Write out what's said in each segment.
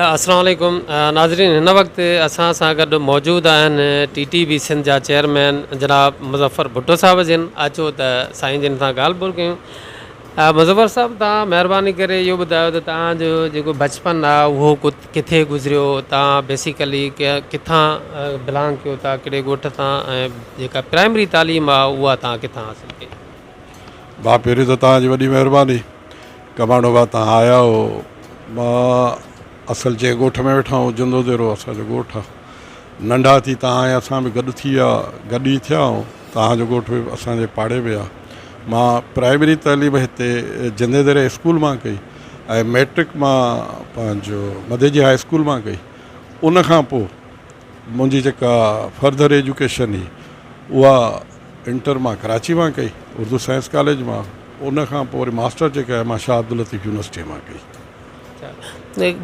السلام عليڪم ناظرين هن وقت اسان سان گڏ موجود آهن ٽي ٽي بي سنڌ جا چيئرمين جناب مظفر ڀٽو صاحب جن اچو ته سائين جن سان ڳالهه ٻولهه ڪيون مظفر صاحب تان مهرباني ڪري اهو ٻڌايو ته تان جو جيڪو بچپن آ اهو ڪٿي گذريو تان بيسيڪلي ڪٿان بلانگ ڪيو ٿا ڪهڙي ڳوٺ تان ۽ جيڪا پرائمري تعليم آ اها تان ڪٿان حاصل ڪئي. ڀاء پهريون ته توهان جي وڏي مهرباني ڪمانڊو ڀاء توهان آيا هو مان اصل جنهن ڳوٺ ۾ ويٺا آهيون جندو ديرو اسان جو ڳوٺ آهي ننڍا ٿي توهان ۽ اسان به گڏ ٿي ويا گڏ ئي ٿيا آهيون توهان جو ڳوٺ به اسان جي پاڙي ۾ آهي مان پرائمري تعليم هتي جندي ديري اسڪول مان ڪئي ۽ ميٽرڪ مان پنهنجو مديجي هاء اسڪول مان ڪئي ان کان پوء منهنجي جيڪا فرڌر ايجوڪيشن هئي اها انٽر مان ڪراچي مان ڪئي اردو سائنس ڪاليج مان ان کان پوء وري ماسٽر جيڪا آهي مان شاهه عبداللطيف يونيورسٽيء مان ڪئي. اڇا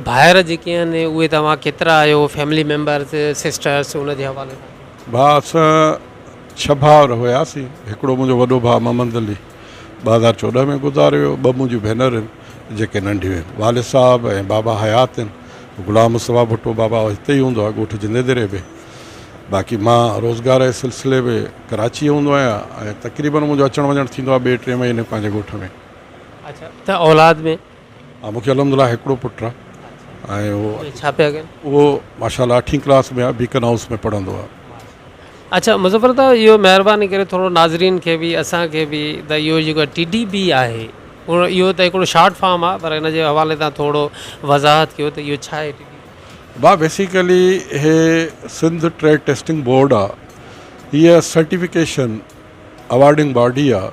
ڀائر جيڪي آهن اهي توهان ڪيترا آهيو فيملي ميمبرز سسٽرس ان جي حوالي سان. ڀاء اسان ڇهه ڀائر هياسين هڪڙو منهنجو وڏو ڀاء محمد علي 2014 ۾ گذاري ويو ٻه منهنجيون ڀينر آهن جيڪي ننڍيون آهن والد صاحب ۽ بابا حيات آهن غلام مصطفيٰ ڀٽو بابا هتي ئي هوندو آهي ڳوٺ جندي دري ۾ باقي مان روزگار جي سلسلي ۾ ڪراچيء هوندو آهيان ۽ تقريبن منهنجو اچڻ وڃڻ ٿيندو آهي ٻئي ٽي مهيني پنهنجي ڳوٺ ۾. اڇا ته اولاد ۾؟ ها مون کي الحمدلله هڪڙو پٽ آهي ۽ اهو ڇا پيا ڪن؟ اهو ماشاء الله اٺين ڪلاس ۾ آهي بيڪن هائوس ۾ پڙهندو آهي. اڇا مظفر صاحب اهو مهرباني ڪري ٿورو ناظرين کي به اسان کي به ته اهو جيڪو ٽي ڊي بي آهي اهو ته هڪڙو شارٽ فارم آهي پر ان جي حوالي تان ٿورو وضاحت ڪيو ته اهو ڇا آهي ٽي ڊي بي؟ ڀاء بيسيڪلي هي سنڌ ٽريڊ ٽيسٽنگ بورڊ آ هيء سرٽيفڪيشن اوارڊنگ باڊي آ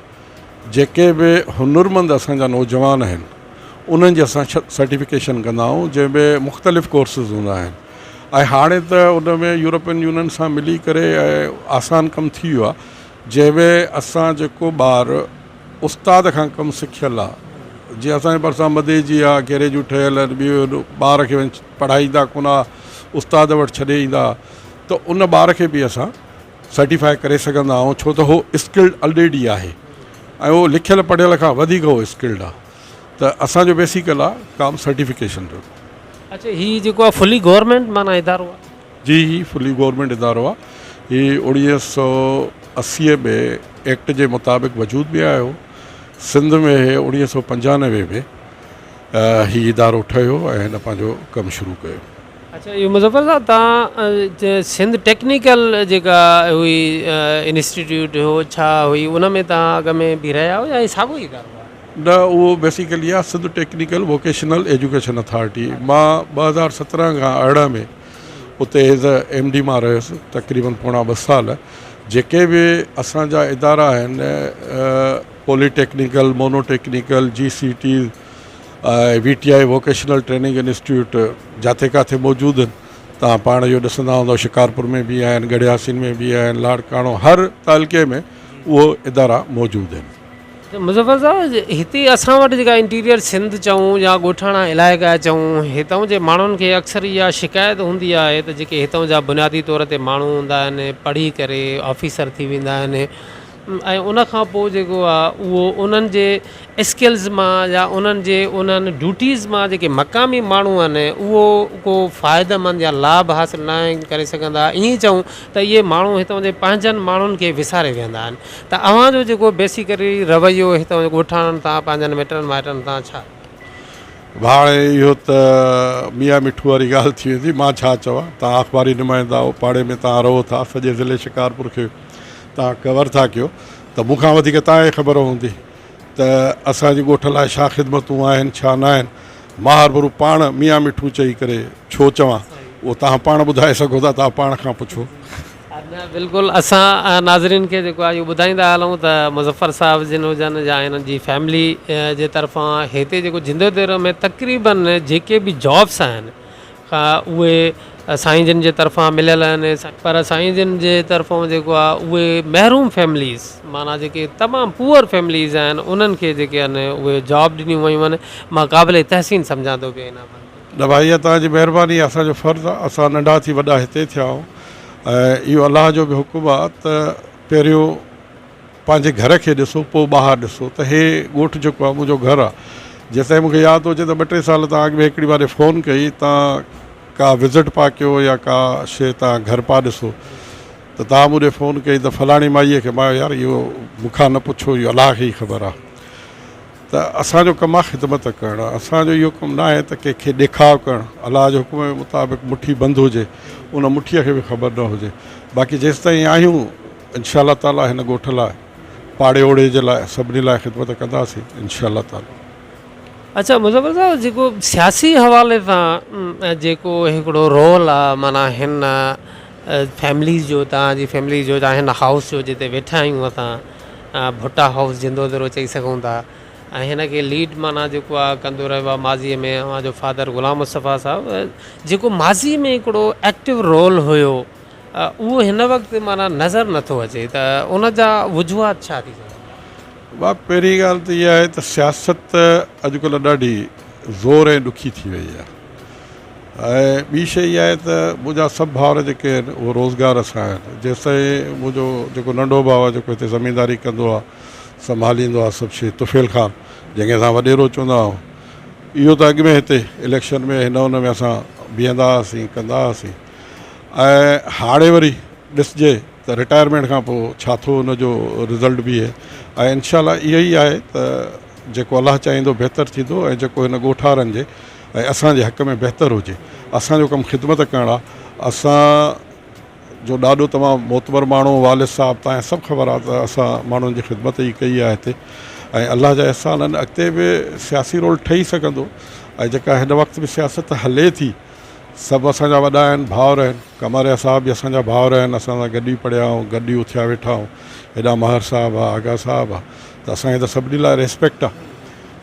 جيڪي به هنرمند اسان جا نوجوان آهن انهن جي اسان سرٽيفڪيشن ڪندا آهيون جنهن ۾ مختلف ڪورسز هوندا آهن ۽ هاڻي ته ان ۾ يورپين يونين سان ملي ڪري ۽ آسان ڪم ٿي ويو آ جنهن ۾ اسان جيڪو ٻار استاد کان ڪم سکيل آ جيئن اسان جي ڀرسان مديجي آ گيريجون ٺهيل آهن ٻيو ٻار کي وڃي پڙهائيندا ڪونه آ استاد وٽ ڇڏي ايندا ته ان ٻار کي به اسان سرٽيفائي ڪري سگهندا آهيون ڇو ته هو اسڪلڊ الريڊي آهي ۽ اهو لکيل پڙهيل کان وڌيڪ هو اسڪلڊ آ ته اسان جو بيسيڪل آ ڪام سرٽيفڪيشن جو. اڇا هي جيڪو آ فلي گورنمينٽ معنيٰ ادارو آ. جي هي فلي گورنمينٽ ادارو آ. هي 1980 ۾ ايڪٽ جي مطابق وجود ۾ آيو. سنڌ ۾ هي 1995 ۾ هي ادارو ٺهيو ۽ هن پنهنجو ڪم شروع ڪيو. اڇا اهو مظفر صاحب تان سنڌ ٽيڪنيڪل جيڪا هئي انسٽيٽيوٽ هو ڇا هئي ان ۾ تان اڳ ۾ به رهيا آهيو يا هي ساڳيو ئي ادارو آهي؟ نه اهو بيسيڪلي آهي Sindh technical vocational education authority مان 2017 کان 18 ۾ اتي ايز اي ايم ڊي مان رهيس تقريبن پوڻا ٻه سال جيڪي به اسان جا ادارا آهن poly technical mono technical G C Ts ۽ V T I vocational training institute جاٿي ڪاٿي موجود آهن توهان پاڻ اهو ڏسندا هوندو شڪارپور ۾ به آهن ڳڙهياسين ۾ به آهن لاڙڪاڻو هر تعلقي ۾ اهو ادارا موجود آهن. مظفر صاحب هتي اسان وٽ جيڪا انٽيريئر سنڌ چئون يا ڳوٺاڻا علائقا چئون هتان جي ماڻهن کي اڪثر اها شڪايت هوندي آهي ته جيڪي هتان جا بنيادي طور تي ماڻهو هوندا آهن پڙهي ڪري آفيسر ٿي ويندا آهن ۽ ان کان پوء جيڪو آهي اهو انهن جي اسڪلز مان يا انهن جي انهن ڊيوٽيز مان جيڪي مقامي ماڻهو آهن اهو ڪو فائده مند يا لاڀ حاصل ناهن ڪري سگهندا ائين چئون ته اهي ماڻهو هتان جي پنهنجن ماڻهن کي وساري ويهندا آهن ته اوهان جو جيڪو بيسيڪلي رويو هتان جي ڳوٺاڻن سان پنهنجن مٽن مائٽن سان ڇا؟ ڀاء اهو ته ميان مٺو واري ڳالهه ٿي ويندي مان ڇا چوان توهان اخباري نمائندا آهيو پاڙي ۾ توهان رهو ٿا سڄي ضلعي شڪارپور کي توهان ڪور ٿا ڪيو ته مون کان وڌيڪ توهان کي خبر هوندي ته اسان جي ڳوٺ لاء ڇا خدمتون آهن ڇا نه آهن مان هرڀرو پاڻ ميان مٺو چئي ڪري ڇو چوان اهو توهان پاڻ ٻڌائي سگهو ٿا توهان پاڻ کان پڇو. نه بلڪل اسان ناظرين کي جيڪو آهي اهو ٻڌائيندا هلون ته مظفر صاحب جن هجن يا هنن جي فيملي جي طرفان هتي جيڪو جندو ديرو ۾ تقريبن جيڪي به جابس آهن اهي سائين جن جي طرفان مليل آهن پر سائين جن جي طرفان جيڪو آهي اهي محروم فيمليز معنيٰ جيڪي تمام پوئر فيمليز آهن انهن کي جيڪي آهن اهي جاب ڏنيون ويون آهن مان قابل تحسين سمجهان ٿو پيو ان عمل کي. نه ڀائي اها توهان جي مهرباني آهي اسان جو فرض آهي اسان ننڍا ٿي وڏا هتي ٿيا آهيون ۽ اهو الله جو به حڪم آهي ته پهريون پنهنجي گهر کي ڏسو پوء ٻاهر ڏسو ته هي ڳوٺ جيڪو آهي منهنجو گهر آهي جيستائين مون کي ياد هجي ته ٻه ٽي سال تان اڳ ۾ هڪڙي واري فون ڪئي تان ڪا وزٽ پا ڪيو يا ڪا شي تان گهر پا ڏسو ته تان مون ڏي فون ڪئي ته فلاڻي مائيء کي مان يار اهو مون کان نه پڇو اهو الله کي ئي خبر آ ته اسان جو ڪم آ خدمت ڪرڻ اسان جو اهو ڪم نه آهي ته ڪنهن کي ڏيکاء ڪرڻ الله جي حڪم جي مطابق مٺي بند هجي ان مٺيء کي به خبر نه هجي باقي جيستائين آهيون انشاء الله تعالي هن ڳوٺ لاء پاڙي اوڙي جي لاء سڀني لاء خدمت ڪنداسين انشاء الله تعالي. اڇا مظفر صاحب جيڪو سياسي حوالي سان جيڪو هڪڙو رول آ معنيٰ هن فيمليز جو توهان جي فيملي جو يا هن هائوس جو جتي ويٺا آهيون اسان ڀٽا هائوس جندو درو چئي سگهون ٿا ۽ هن کي ليڊ معنيٰ جيڪو آ ڪندو رهيو آ ماضي ۾ اوهان جو فادر غلام مصطفيٰ صاحب جيڪو ماضي ۾ هڪڙو ايڪٽو رول هيو اهو هن وقت معنيٰ نظر نٿو اچي ته ان جا وجوهات ڇا ٿي سگهن ٿا؟ ڀاء پهرين ڳالهه ته اها آهي ته سياست اڄڪلهه ڏاڍي زور ۽ ڏکي ٿي وئي آهي ۽ ٻي شيء اها آهي ته منهنجا سڀ ڀائر جيڪي آهن اهي روزگار سان آهن جيستائين منهنجو جيڪو ننڍو ڀاء آهي جيڪو هتي زمينداري ڪندو آهي سنڀاليندو آهي سڀ شيء طفيل خان جنهن کي اسان وڏيرو چوندا آهيون اهو ته اڳ ۾ هتي اليڪشن ۾ هن هن ۾ اسان بيهندا هئاسين ڪندا هئاسين ۽ هاڻي وري ڏسجي ته رٽائرمينٽ کان پوء ڇا ٿو ان جو رزلٽ بيهي ۽ انشاء الله اهو ئي آهي ته جيڪو الله چاهيندو بهتر ٿيندو ۽ جيڪو هن ڳوٺارن جي ۽ اسان جي حق ۾ بهتر هجي اسان جو ڪم خدمت ڪرڻ آهي اسان جو ڏاڏو تمام معتبر ماڻهو والد صاحب تان سڀ خبر آهي ته اسان ماڻهن جي خدمت ئي ڪئي آهي هتي ۽ الله جا احسان آهن اڳتي به سياسي رول ٺهي سگهندو ۽ جيڪا هن وقت به سياست هلي ٿي سڀ اسان جا وڏا آهن، ڀائر آهن. قمريا صاحب به اسان جا ڀائر آهن، اسان سان گڏ ئي پڙهيا آهيون، گڏ ئي اٿيا ويٺا آهيون. هيڏانهن مهر صاحب آ، آغا صاحب آ ته اسان کي ته سڀني لاء ريسپيڪٽ آ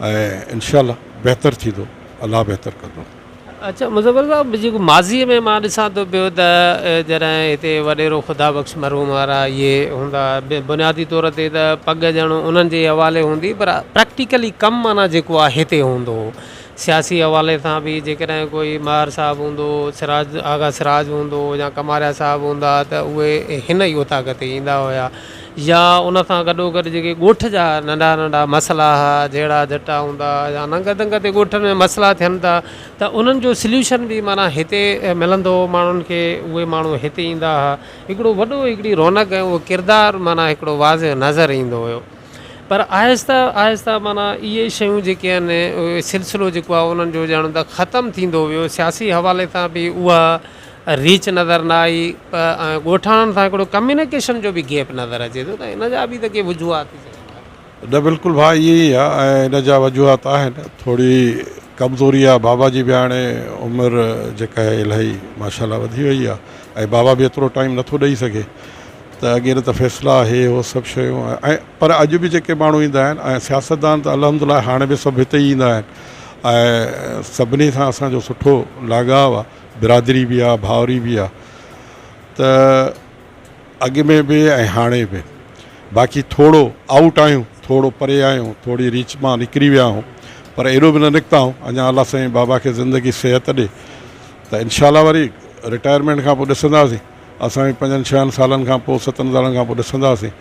۽ انشاء الله بهتر ٿيندو، الله بهتر ڪندو. اڇا مظفر صاحب جيڪو ماضي ۾ مان ڏسان ٿو پيو ته جڏهن هتي وڏيرو خدا بخش مرحوم وارا اهي هوندا بنيادي طور تي ته پڳ ڄڻ انهن جي حوالي هوندي پر پريڪٽيڪلي ڪم معنيٰ جيڪو آ هتي هوندو هو سياسي حوالي سان به جيڪڏهن ڪوئي مهر صاحب هوندو هو، سراج آغا سراج هوندو هو يا ڪماريا صاحب هوندا ها ته اهي هن ئي اوطاق تي ايندا هيا يا ان سان گڏوگڏ جيڪي ڳوٺ جا ننڍا ننڍا مسئلا ها جهيڙا جهٽا هوندا ها يا ننگ دنگ تي ڳوٺن ۾ مسئلا ٿين ٿا ته انهن جو سليوشن به معنيٰ هتي ملندو هو ماڻهن کي اهي ماڻهو هتي ايندا ها هڪڙو وڏو هڪڙي رونق ۽ اهو ڪردار معنيٰ هڪڙو واضح نظر ايندو هيو. پر آهسته آهسته معنيٰ اهي شيون جيڪي آهن اهي سلسلو جيڪو آهي انهن جو ڄڻ ته ختم ٿيندو ويو سياسي حوالي سان به اها ريچ نظر نه آئي ۽ ڳوٺاڻن سان هڪڙو ڪميونيڪيشن جو به گيپ نظر اچي ٿو ته ان جا به ته ڪي وجوهات ٿي سگهن ٿا. نه بلڪل ڀاء ائين ئي آهي ۽ ان جا وجوهات آهن ٿوري ڪمزوري آهي بابا جي به هاڻي عمر جيڪا آهي الاهي ماشاء الله وڌي وئي آهي ۽ بابا به ايترو ٽائيم نٿو ڏئي سگهي ته اڳي نه ته فيصلا هي هو سڀ شيون ۽ پر اڄ به جيڪي ماڻهو ايندا آهن ۽ سياستدان ته الحمد لله هاڻي به سڀ هتي ئي ايندا آهن ۽ سڀني سان اسان جو سٺو لاڳاء آهي برادري به آهي ڀائري به آهي ته اڳ ۾ به ۽ هاڻي به باقي ٿورو آئوٽ آهيون ٿورو پري آهيون ٿوري ريچ مان نڪري ويا آهيون پر ايڏو به نه نڪتا آهيون اڃا الله سائين بابا کي زندگي صحت ڏي ته انشاء الله وري رٽائرمينٽ کان پوء ڏسنداسين اسان به پنجن ڇهن سالن کان پوء ستن سالن کان پوء ڏسنداسين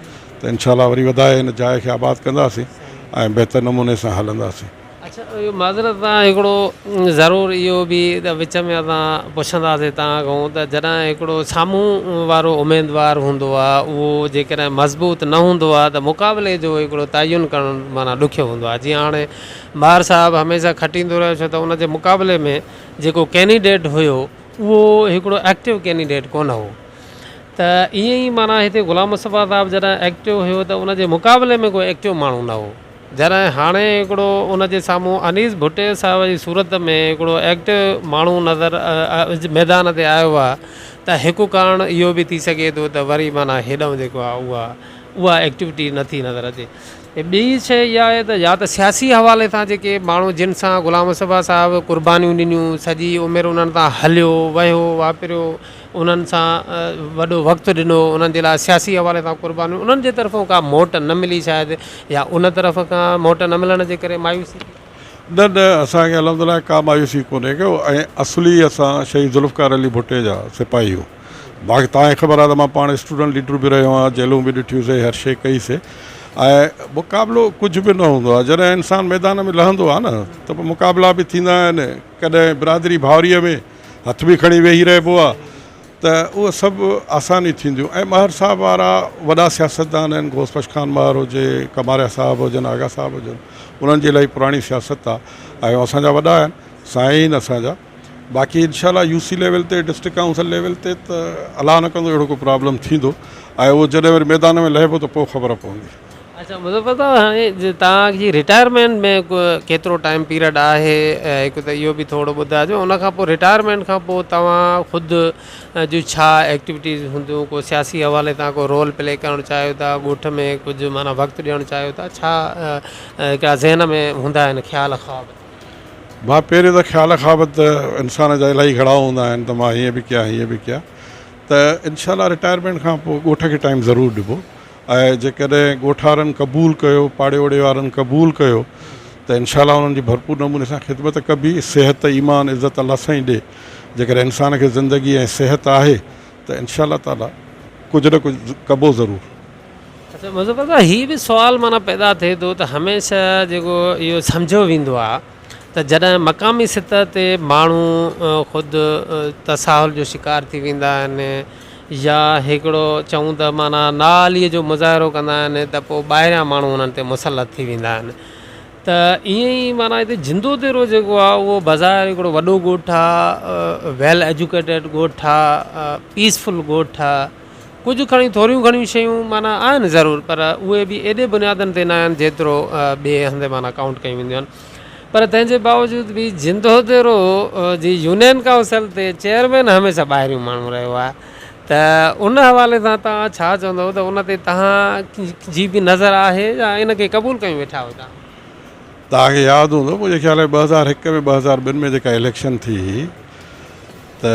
ته انشاء الله وري وڌائي هن جاء کي آباد ڪنداسين ۽ بهتر نموني سان هلنداسين. اڇا اهو معذرت سان هڪڙو ضرور اهو به ته وچ ۾ اسان پڇنداسين توهان کان ته جڏهن هڪڙو سامهون وارو اميدوار هوندو آهي اهو جيڪڏهن مضبوط نه هوندو آهي ته مقابلي جو هڪڙو تعين ڪرڻ معنيٰ ڏکيو هوندو آهي جيئن هاڻي مهر صاحب هميشه کٽيندو رهيو ڇو ته ان جي مقابلي ۾ جيڪو ڪينڊيڊيٽ هيو اهو هڪڙو ايڪٽو ڪينڊيڊيٽ ڪونه هو ته ائين ئي معنيٰ هتي غلام مصطفيٰ صاحب جڏهن ايڪٽو هيو ته ان جي مقابلي ۾ ڪو ايڪٽو ماڻهو نه هو جڏهن هاڻي هڪڙو ان جي سامهون انيس ڀٽي صاحب جي صورت ۾ هڪڙو ايڪٽو ماڻهو نظر ميدان تي آيو آهي ته هڪ ڪارڻ اهو به ٿي سگهي ٿو ته وري معنيٰ هيڏانهن جيڪو آهي اها اها ايڪٽوٽي نٿي نظر اچي ۽ ٻي شيء اها آهي ته يا ته سياسي حوالي سان جيڪي ماڻهو جن سان غلام مصطفيٰ صاحب قربانيون ڏنيون، سڄي عمر انهن سان هليو، وهيو، واپريو، انهن سان وڏو وقت ڏنو، انهن جي لاء سياسي حوالي سان قربانيون، انهن جي طرفون ڪا موٽ نه ملي شايد يا ان طرف کان موٽ نه ملڻ جي ڪري مايوسي ٿي. نه نه اسان کي الحمد لله ڪا مايوسي ڪونهي ڪو ۽ اصلي اسان شهيد ذوالفقار علي ڀٽي جا سپاهي آهيون. باقي توهان کي خبر آهي ته مان پاڻ اسٽوڊنٽ ليڊر به رهيو آهيان، جيلون به ڏٺيون سي، هر شيء ڪئي سي ۽ مقابلو ڪجهه به نه هوندو آهي جڏهن انسان ميدان ۾ لهندو آهي نه ته پوء مقابلا به ٿيندا آهن ڪڏهن برادري ڀائريء ۾ هٿ به کڻي ويهي رهبو آهي ته اهي سڀ آساني ٿينديون ۽ مهر صاحب وارا وڏا سياستدان آهن غوث بخش خان مهر هجي ڪماريا صاحب هجن آغا صاحب هجن انهن جي الاهي پراڻي سياست آهي ۽ اسان جا وڏا آهن سائين اسان جا باقي انشاء الله يو سي ليول تي ڊسٽرڪٽ ڪائونسل ليول تي ته الله نه ڪندو اهڙو ڪو پرابلم ٿيندو ۽ اهو جڏهن وري ميدان ۾ لهبو ته پوء خبر پوندي. اڇا مظفر صاحب هاڻي توهان جي رٽائرمينٽ ۾ ڪيترو ٽائيم پيريڊ آهي هڪ ته اهو به ٿورو ٻڌائجو ان کان پوء رٽائرمينٽ کان پوء توهان خود جون ڇا ايڪٽيوٽيز هونديون ڪو سياسي حوالي تان ڪو رول پلي ڪرڻ چاهيو ٿا ڳوٺ ۾ ڪجهه معنيٰ وقت ڏيڻ چاهيو ٿا ڇا هڪڙا ذهن ۾ هوندا آهن خيال خواب. ڀاء پهريون ته خيال خواب ته انسان جا الاهي گهڻا هوندا آهن ته مان هيئن به ڪيان هيئن به ڪيان ته انشاء الله رٽائرمينٽ کان پوء ڳوٺ کي ٽائيم ضرور ڏبو ۽ جيڪڏهن ڳوٺ وارن قبول ڪيو پاڙي اوڙي وارن قبول ڪيو ته انشاء الله انهن جي ڀرپور نموني سان خدمت ڪبي صحت ايمان عزت الله سائين ڏي جيڪڏهن انسان کي زندگي ۽ صحت آهي ته انشاء الله تعالي ڪجهه نه ڪجهه ڪبو ضرور. اڇا مظفر صاحب هي به سوال معنيٰ پيدا ٿئي ٿو ته هميشه جيڪو اهو سمجهيو ويندو آهي ته جڏهن مقامي سطح تي ماڻهو خود تساهل جو شڪار ٿي ويندا آهن يا هڪڙو چئون ته معنيٰ نااهليء جو مظاهرو ڪندا آهن ته پوء ٻاهريان ماڻهو انهن تي مسلط ٿي ويندا آهن ته ائين ئي معنيٰ هتي جندو ديرو جيڪو آهي اهو بظاهر هڪڙو وڏو ڳوٺ آهي ويل ايجوڪيٽيڊ ڳوٺ آهي پيسفل ڳوٺ آهي ڪجهه کڻي ٿوريون گهڻيون شيون معنيٰ آهن ضرور پر اهي به ايڏي بنيادن تي نه آهن جيترو ٻئي هنڌ معنيٰ ڪائونٽ ڪيون وينديون آهن پر تنهن جي باوجود به جندوديرو جي يونين ڪائونسل تي چيئرمين هميشه ٻاهريون ماڻهو رهيو آهي ته ان حوالي سان توهان ڇا چوندو ته ان تي توهان جي به نظر آهي يا ان کي قبول ڪيون ويٺا آهيو توهان؟ توهان کي ياد هوندو منهنجي خيال ۾ 2001 ۾ 2002 ۾ جيڪا اليڪشن ٿي هئي ته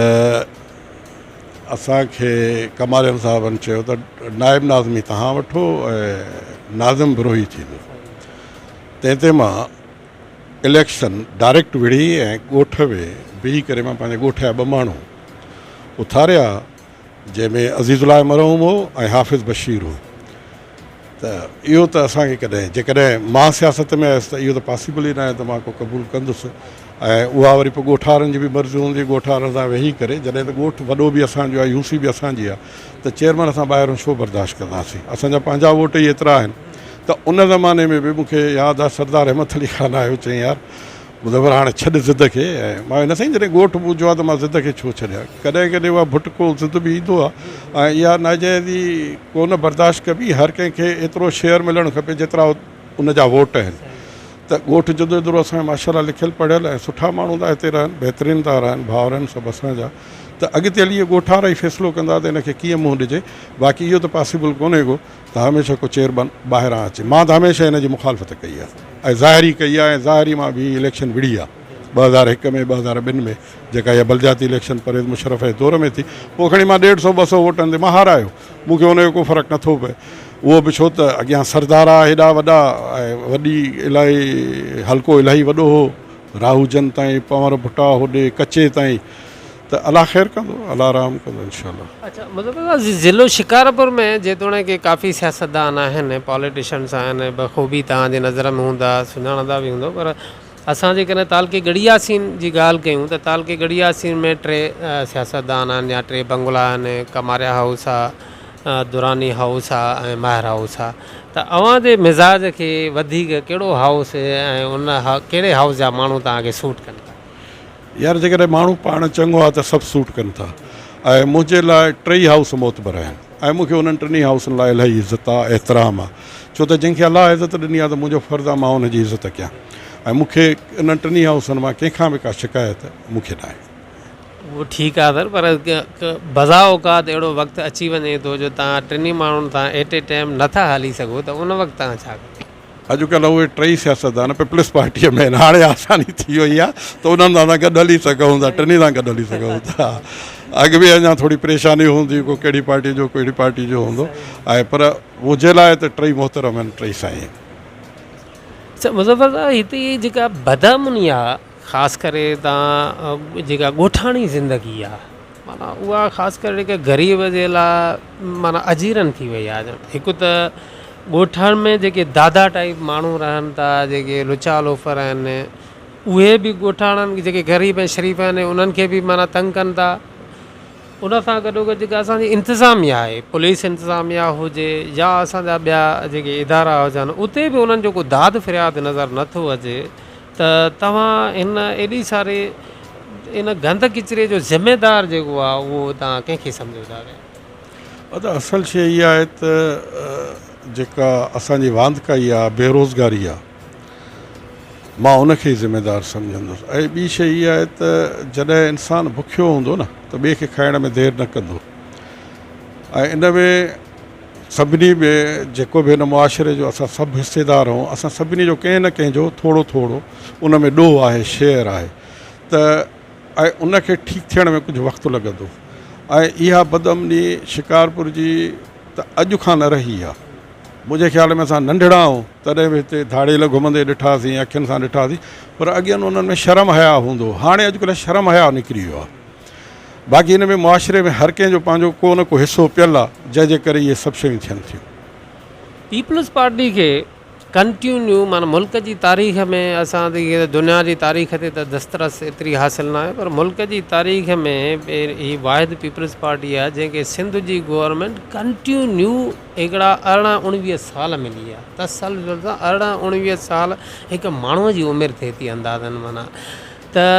اسان کي ڪماليان صاحبن چيو ته نائب ناظمي توهان وٺو ۽ ناظم بروهي ٿيندو. تنهن تي مان اليڪشن ڊائريڪٽ وڙهي ۽ ڳوٺ ۾ بيهي ڪري مان پنهنجي ڳوٺ جا ٻه ماڻهو اٿاريا جنهن ۾ عزيز الله مرحوم هو ۽ حافظ بشير هو ته اهو ته اسان کي ڪڏهن جيڪڏهن مان سياست ۾ آيس ته اهو ته پاسيبل ئي ناهي ته مان ڪو قبول ڪندس ۽ اها وري پوء ڳوٺ وارن جي به مرضي هوندي ڳوٺ وارن سان ويهي ڪري جڏهن ته ڳوٺ وڏو به اسان جو آهي يو سي به اسان جي آهي ته چيئرمين اسان ٻاهرون ڇو برداشت ڪنداسين اسان جا پنهنجا ووٽ ئي ايترا آهن ته ان زماني ۾ به مون کي ياد آهي سردار احمد علي خان آيو چيائين يار مظفر هاڻي ڇڏ ضد کي ۽ مان نه سائين جڏهن ڳوٺ منهنجو آهي ته مان ضد کي ڇو ڇڏيان ڪڏهن ڪڏهن اها ڀٽڪو ضد به ايندو آهي ۽ اها ناجائزي ڪو نه برداشت ڪبي هر ڪنهن کي ايترو شيئر ملڻ کپي جيترا ان جا ووٽ آهن ته ڳوٺ جدو ايترو اسان جو ماشاء الله لکيل پڙهيل ۽ سٺا ماڻهو ٿا هتي رهن بهترين ٿا رهن ڀائر آهن سڀ اسان جا ته اڳتي هلي اهي ڳوٺ وارا ئي فيصلو ڪندا ته ان کي ڪيئن منهن ڏجي باقي اهو ته پاسيبل ڪونهي ڪو ته هميشه ڪو چيئرمن ٻاهران اچي مان ته هميشه هن جي مخالفت ڪئي آهي ۽ ظاهري ڪئي آهي ۽ ظاهري مان به اليڪشن وڙهي آهي 2001 ۾ 2002 ۾ جيڪا اها بلدياتي اليڪشن پرويز مشرف جي دور ۾ ٿي پوء کڻي مان ڏيڍ سو ٻه سو ووٽن تي مان هارايو مون کي ان جو ڪو فرق نٿو پئي اهو به ڇو ته اڳيان سردار آ هيڏا وڏا ۽ وڏي الاهي حلقو الاهي وڏو هو راهوجن تائين پنور ڀٽا هوڏي ڪچي تائين ته الله خير ڪندو الله رحم ڪندو انشاء الله. اڇا مطلب ضلعو شڪارپور ۾ جيتوڻيڪ ڪافي سياستدان آهن پاليٽيشنس آهن بخوبي توهان جي نظر ۾ هوندا سڃاڻندا به هوندو پر اسان جيڪڏهن تعلقي ڳڙهي ياسين جي ڳالهه ڪيون ته تعلقي ڳڙهي ياسين ۾ ٽي سياستدان آهن يا ٽي بنگلا آهن ڪماريا هائوس آ دراني هائوس آ ۽ ماهر هائوس آ ته اوهان جي مزاج کي وڌيڪ ڪهڙو هائوس ۽ ان ڪهڙي هائوس جا ماڻهو توهان کي سوٽ ڪن ٿا؟ يار جيڪڏهن ماڻهو پاڻ چڱو آ ته سڀ سوٽ ڪن ٿا ۽ منهنجي لاء ٽئي هائوس معتبر آهن ۽ مون کي انهن ٽنهي هائوسن لاء الاهي عزت آ احترام آ ڇو ته جنهن کي الله عزت ڏني آ ته منهنجو فرض آ مان ان جي عزت ڪيان ۽ مون کي انهن ٽنهي هائوسن مان ڪنهن کان به ڪا شڪايت مون کي ناهي. اهو ٺيڪ آ سر پر بذا اوقات اهڙو وقت اچي وڃي ٿو جو توهان ٽنهي ماڻهن سان ايٽ اي ٽائيم نٿا هلي سگهو ته ان وقت توهان ڇا ڪندا؟ اڄڪلهه اهي ٽئي سياستدان پيپلز پارٽيء ۾ آهن. هاڻي آساني ٿي وئي آهي ته انهن سان اسان گڏ هلي سگهون ٿا، ٽنهي سان گڏ هلي سگهون ٿا. اڳ ۾ اڃا ٿوري پريشاني هوندي ڪو ڪهڙي پارٽيء جو ڪهڙي پارٽيء جو هوندو آهي پر منهنجي لاء ته ٽئي محترم آهن، ٽئي سائين آهن. اڇا مظفر صاحب هتي جيڪا بدامني آهي خاص ڪري تان جيڪا ڳوٺاڻي زندگي آهي معنيٰ اها خاص ڪري جيڪا غريب جي لاء معنيٰ اجيرن ٿي وئي آهي هڪ ته ڳوٺن ۾ جيڪي دادا ٽائيپ ماڻهو رهن ٿا جيڪي لچا لوفر آهن اهي به ڳوٺاڻن جيڪي غريب ۽ شريف آهن انهن کي به معنيٰ تنگ ڪن ٿا. ان سان گڏوگڏ جيڪا اسان جي انتظاميا آهي پوليس انتظاميا هجي يا اسان جا ٻيا جيڪي ادارا هجن اتي به انهن جو ڪو داد فرياد نظر نٿو اچي ته توهان هن ايڏي ساري ان گند ڪچري جو ذميدار جيڪو آهي اهو توهان ڪنهن کي سمجهو ٿا پيا؟ ادا اصل شيء اها آهي ته جيڪا اسان جي واندڪائي آهي بيروزگاري آهي مان ان کي ئي ذميدار سمجهندس ۽ ٻي شيء اها آهي ته جڏهن انسان بکيو هوندو نه ته ٻئي کي کائڻ ۾ دير نه ڪندو ۽ ان ۾ سڀني ۾ جيڪو به هن معاشري جو اسان سڀ حصيدار آهيون اسان سڀني جو ڪنهن نه ڪنهن جو ٿورو ٿورو ان ۾ ڏوهه آهي شيئر آهي ته ۽ ان کي ٺيڪ ٿيڻ ۾ ڪجهه وقت لڳندو ۽ اها بدامني شڪارپور جي ته اڄ کان نه رهي آهي منهنجي خيال ۾ اسان ننڍڙا آهيون تڏهن به هتي ڌاڙيل گهمندي ڏٺاسين اکين سان ڏٺاسين پر اڳين انهن ۾ شرم حياء هوندو هو هاڻي اڄڪلهه شرم حياء نڪري ويو آهي باقي هن ۾ معاشري ۾ هر ڪنهن جو پنهنجو ڪو نه ڪو حصو پيل آهي جنهن جي ڪري اهي سڀ شيون ٿين ٿيون. پيپلز پارٽي کي ڪنٽينيو معنيٰ ملڪ جي تاريخ ۾ اسان تي دنيا جي تاريخ تي ته دسترس ايتري حاصل ناهي پر ملڪ جي تاريخ ۾ هي واحد پيپلز پارٽي آهي جنهن کي سنڌ جي گورنمينٽ ڪنٽينيو هڪڙا ارڙهن اڻويهه سال ملي آهي تسلسل سان ارڙهن اڻويهه سال هڪ ماڻهو جي عمر ٿئي ٿي اندازن معنيٰ ته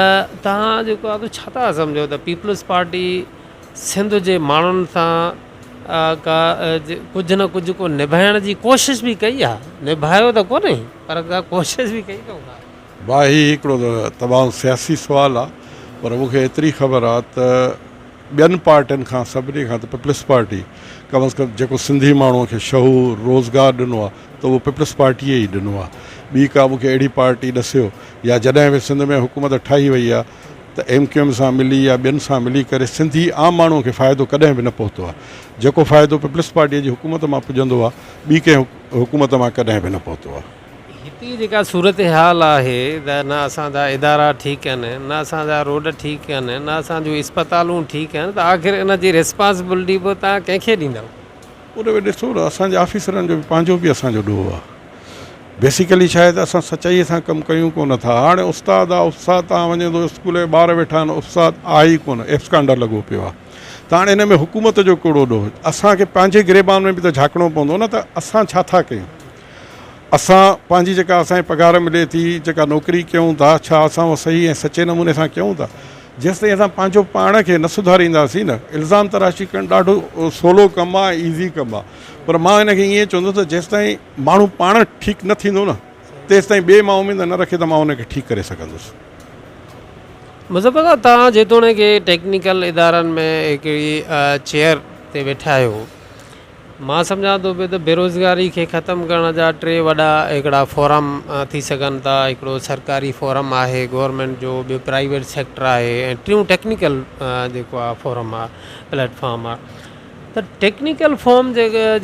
توهان جيڪو آهي ڇا ٿا سمجهو ته پيپلز پارٽي سنڌ جي ماڻهن سان ڪا ڪجهه نه ڪجهه ڪو نڀائڻ جي ڪوشش به ڪئي آهي نڀايو ته ڪونهي پر ڪا ڪوشش به ڪئي اٿئون ڪا. ڀاء هي هڪڙو ته تمام سياسي سوال آ پر مون کي ايتري خبر آ ته ٻين پارٽين کان سڀني کان ته پيپلز پارٽي ڪم از ڪم جيڪو سنڌي ماڻهو کي شعور روزگار ڏنو آ ته اهو پيپلز پارٽيء ئي ڏنو آ ٻي ڪا مون کي اهڙي پارٽي ڏسيو يا جڏهن به سنڌ ۾ حڪومت ٺاهي وئي آ ته ايم ڪيو ايم سان ملي يا ٻين سان ملي ڪري سنڌي عام ماڻهو کي فائدو ڪڏهن به نه پهتو آهي. جيڪو فائدو پيپلز پارٽيء جي حڪومت مان پڄندو آهي، ٻي ڪنهن حڪومت مان ڪڏهن به نه پهتو آهي. هتي جيڪا صورتحال آهي ته نه اسان جا ادارا ٺيڪ آهن، نه اسان جا روڊ ٺيڪ آهن، نه اسان جون اسپتالون ٺيڪ آهن ته آخر ان جي ريسپانسبلٽي پوء توهان ڪنهن کي ڏيندؤ؟ ان ۾ ڏسو نه اسان جي آفيسرن جو به پنهنجو به اسان جو ڏوهه آهي. بيسيڪلي ڇا آهي ته اسان سچائيء سان ڪم ڪيون ڪونه ٿا. هاڻي استاد آ، استاد تان وڃي ٿو اسڪول ۾ ٻار ويٺا آهن، استاد آهي ئي ڪونه، ايبسڪانڊر لڳو پيو آهي. ته هاڻي ان ۾ حڪومت جو ڪهڙو ڏوهه؟ اسان کي پنهنجي گريبان ۾ به ته جهاڪڻو پوندو نه ته اسان ڇا ٿا ڪيون؟ اسان پنهنجي جيڪا اسان کي پگهار ملي ٿي، جيڪا نوڪري ڪيون ٿا، ڇا اسان اها صحيح ۽ سچي نموني سان ڪيون ٿا؟ جيستائين اسان پنهنجو پاڻ کي نه سڌارينداسين نه، الزام تراشي ڪرڻ ڏاڍو سولو ڪم آهي ۽ ايزي ڪم آهي پر مان هن کي ائين چوندس ته جيستائين ماڻهو پاڻ ٺيڪ نه ٿيندو نه تيستائين ٻئي مان اميد نه رکي ته مان ان کي ٺيڪ ڪري سگهندس. مظفر صاحب توهان جيتوڻيڪ ٽيڪنيڪل ادارن ۾ هڪڙي چيئر تي ويٺا آهيو مان سمجهان ٿو پيو ته بيروزگاري کي ختم ڪرڻ جا ٽي وڏا هڪڙا فورم ٿي سگهن ٿا هڪڙو سرڪاري فورم آهي گورنمينٽ جو ٻيو پرائيويٽ سيڪٽر آهي ۽ ٽيون ٽيڪنيڪل جيڪو آهي فورم آهي پليٽ فارم آهي ته ٽيڪنيڪل فارم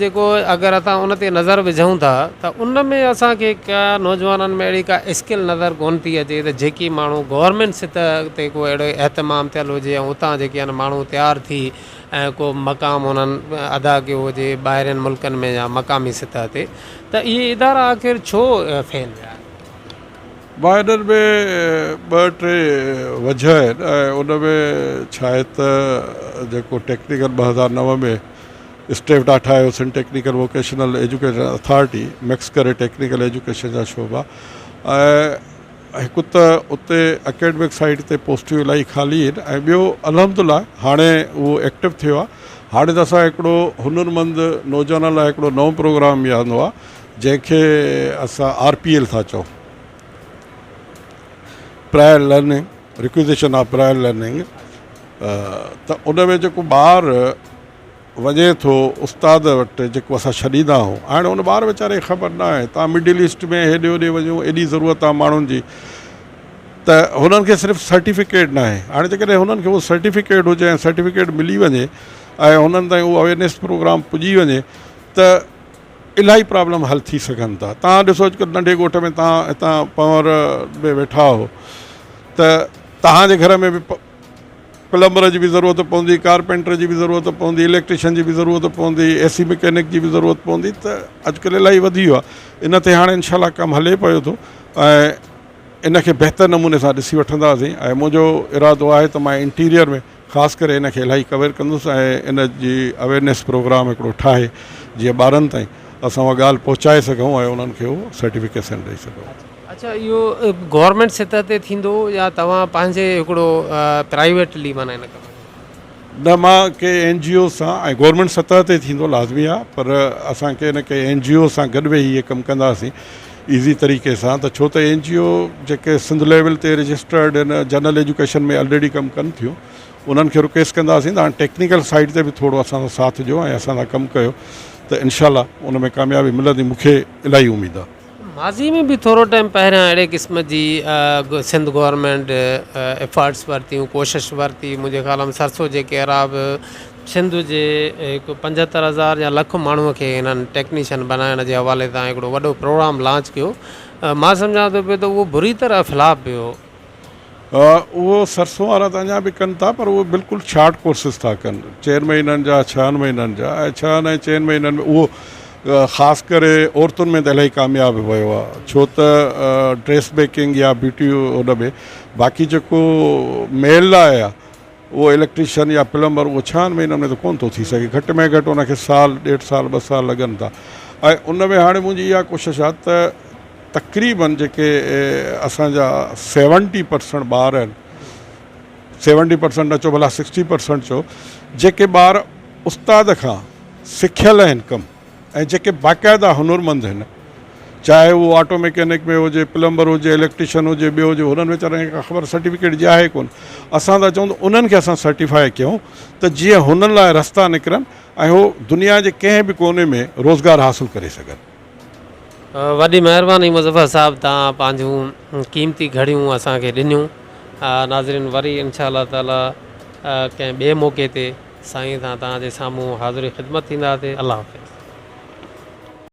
جيڪو اگر اسان ان تي نظر وجهون ٿا ته ان ۾ اسان کي ڪا نوجوانن ۾ اهڙي ڪا اسڪل نظر ڪونه ٿي اچي ته جيڪي ماڻهو گورنمينٽ سطح تي ڪو اهڙو اهتمام ٿيل هجي ۽ اتان جيڪي آهن ماڻهو تيار ٿي ۽ ڪو مقام انهن ادا ڪيو هجي ٻاهرين ملڪن ۾ يا مقامي سطح تي ته اهي ادارا آخر ڇو فيل ويا آهن؟ ٻاهرين ۾ ٻه ٽي وجهه آهن ۽ ان ۾ ڇا آهي ته جيڪو ٽيڪنيڪل 2009 ۾ اسٽيفڊا ٺاهيو Sindh technical vocational education authority mix ڪري ٽيڪنيڪل ايجوڪيشن جا شعبا ۽ هڪ ته اتي اڪيڊمڪ سائيڊ تي پوسٽيون الاهي خالي آهن ۽ ٻيو الحمد لله هاڻي اهو ايڪٽو ٿيو آهي هاڻي ته اسان هڪڙو هنرمند نوجوانن لاء هڪڙو نئون پروگرام به آندو آهي جنهن کي اسان آر پي ايل ٿا چئون prior learning requisition of prior learning ته ان ۾ جيڪو ٻار وڃي ٿو استاد وٽ جيڪو اسان ڇڏيندا آهيون هاڻي ان ٻار ويچاري کي خبر نه آهي تان مڊل ايسٽ ۾ هيڏي هوڏي وڃو ايڏي ضرورت آهي ماڻهن جي ته هنن کي صرف سرٽيفڪيٽ نه آهي هاڻي جيڪڏهن هنن کي اهو سرٽيفڪيٽ هجي ۽ سرٽيفڪيٽ ملي وڃي ۽ هنن تائين اهو اويرنيس پروگرام پڄي وڃي ته الاهي پرابلم حل ٿي سگهن ٿا تان ڏسو اڄڪلهه ننڍي ڳوٺ ۾ تان هتان پنور ۾ ويٺا هو ته تهان جي گهر ۾ به پلمبر جي به ضرورت پوندي، ڪارپينٽر جي به ضرورت پوندي، اليڪٽريشن جي به ضرورت پوندي، اي سي مڪينڪ جي به ضرورت پوندي ته اڄڪلهه الاهي وڌي ويو آهي. ان تي هاڻي انشاء الله ڪم هلي پيو ٿو ۽ ان کي بهتر نموني سان ڏسي وٺنداسين ۽ منهنجو ارادو آهي ته مان انٽيريئر ۾ خاص ڪري ان کي الاهي ڪور ڪندس ۽ ان جي اويئرنيس پروگرام هڪڙو ٺاهي جيئن ٻارن تائين اسان اها ڳالهه پهچائي سگهون ۽ انهن کي اهو سرٽيفڪيشن ڏئي سگهون. اڇا اهو گورنمينٽ سطح تي ٿيندو يا توهان پنهنجي هڪڙو پرائيويٽلي معنيٰ ان ڪم کي؟ نه مان ڪي اين جي او سان ۽ گورنمينٽ سطح تي ٿيندو لازمي آهي پر اسان ڪي نه ڪي اين جي او سان گڏ ويهي اهي ڪم ڪنداسين ايزي طريقي سان ته ڇو ته اين جي او جيڪي سنڌ ليول تي رجسٽرڊ آهن جنرل ايجوڪيشن ۾ الريڊي ڪم ڪن ٿيون انهن کي رڪويسٽ ڪنداسين ته هاڻي ٽيڪنيڪل سائيڊ تي به ٿورو اسان سان ساٿ ڏيو ۽ اسان سان ڪم ڪيو ته انشاء الله ان ۾ ڪاميابي ملندي مون کي الاهي اميد آهي. ماضي ۾ به ٿورو ٽائيم پهريان اهڙي قسم جي سنڌ گورنمينٽ ايفرٽس ورتيون ڪوشش ورتي منهنجي خيال ۾ سرسو جي ڪيرا به سنڌ جي هڪ 75 هزار يا لک ماڻهو کي هنن ٽيڪنيشن بنائڻ جي حوالي سان هڪڙو وڏو پروگرام لانچ ڪيو مان سمجهان ٿو پيو ته اهو بري طرح فلاپ ويو. اهو سرسو وارا ته اڃا به ڪن ٿا پر اهو بلڪل شارٽ ڪورسز ٿا ڪن چئن مهينن جا ڇهن مهينن جا ۽ ڇهن ۽ چئن مهينن ۾ اهو خاص ڪري عورتن ۾ ته الاهي ڪامياب ويو آهي ڇو ته ڊريس ميڪنگ يا بيوٽي ان ۾ باقي جيڪو ميل لاء آهي اهو اليڪٽريشن يا پلمبر اهو ڇهن مهينن ۾ ته ڪونه ٿو ٿي سگهي گهٽ ۾ گهٽ ان کي سال ڏيڍ سال ٻه سال لڳن ٿا ۽ ان ۾ هاڻي منهنجي اها ڪوشش آهي ته تقريبن جيڪي اسان جا سيونٽي پرسنٽ ٻار آهن سيونٽي پرسنٽ نه چئو ڀلا سڪسٽي پرسنٽ چئو جيڪي ٻار استاد کان سکيل آهن ڪم ۽ جيڪي باقاعده هنرمند آهن چاهي اهو آٽو ميڪينڪ ۾ هجي پلمبر هجي اليڪٽريشن هجي ٻيو هجي هنن ويچارن کي ڪا خبر سرٽيفڪيٽ جي آهي ڪون اسان ٿا چئون ته انهن کي اسان سرٽيفائي ڪيون ته جيئن هنن لاء رستا نڪرن ۽ هو دنيا جي ڪنهن به ڪوني ۾ روزگار حاصل ڪري سگهن. وڏي مهرباني مظفر صاحب توهان پنهنجون قيمتي گهڙيون اسان کي ڏنيون ناظرين وري انشاء الله تعالي ڪنهن ٻئي موقعي تي سائين سان توهان جي سامهون حاضر خدمت ٿينداسي الله حافظ.